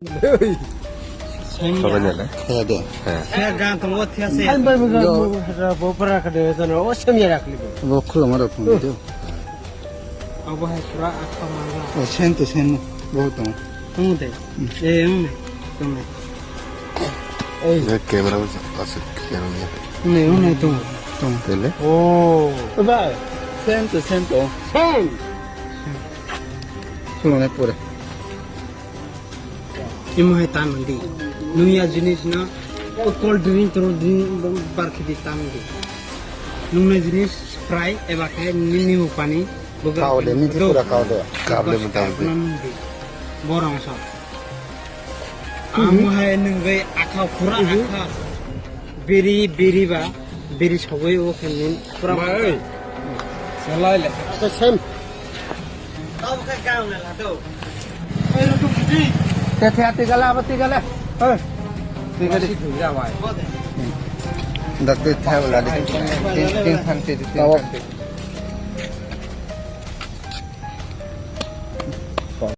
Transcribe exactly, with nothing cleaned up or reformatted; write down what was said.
Sabai nela. Khaya de. Khe gan tongo thiya se. Ang bai buga Yo. Bo para ka de jano o semya rakli bo. Bo khuluma rok phone de. Abo hai pura akha manga. O sen to sen bo tong. Tong de. Hmm. E ang ne. Tong ne. Ei. Camera was asik kero ne. Ne, ne tong. Tong. Tele. Oh. Ba. Sen to sen to. Sen. Khuluma pura. Imo hai tan di. Nungya jinis no, o cold drink, cold drink bar khidi tan di. Nungna jinis Sprite eba khe nini pani. Kau de, nini pura kau de. Kau de, kau de. Borong so. Amo hai nungwi akha pura akha. Biri, biri ba, biri sogwi o khe nin pura. Mai. Salai le. Ata sem. Te the ati gala, ati gala. Hey. Tigale. Dakte thai wala de. Tin, tin than, tin, tin than.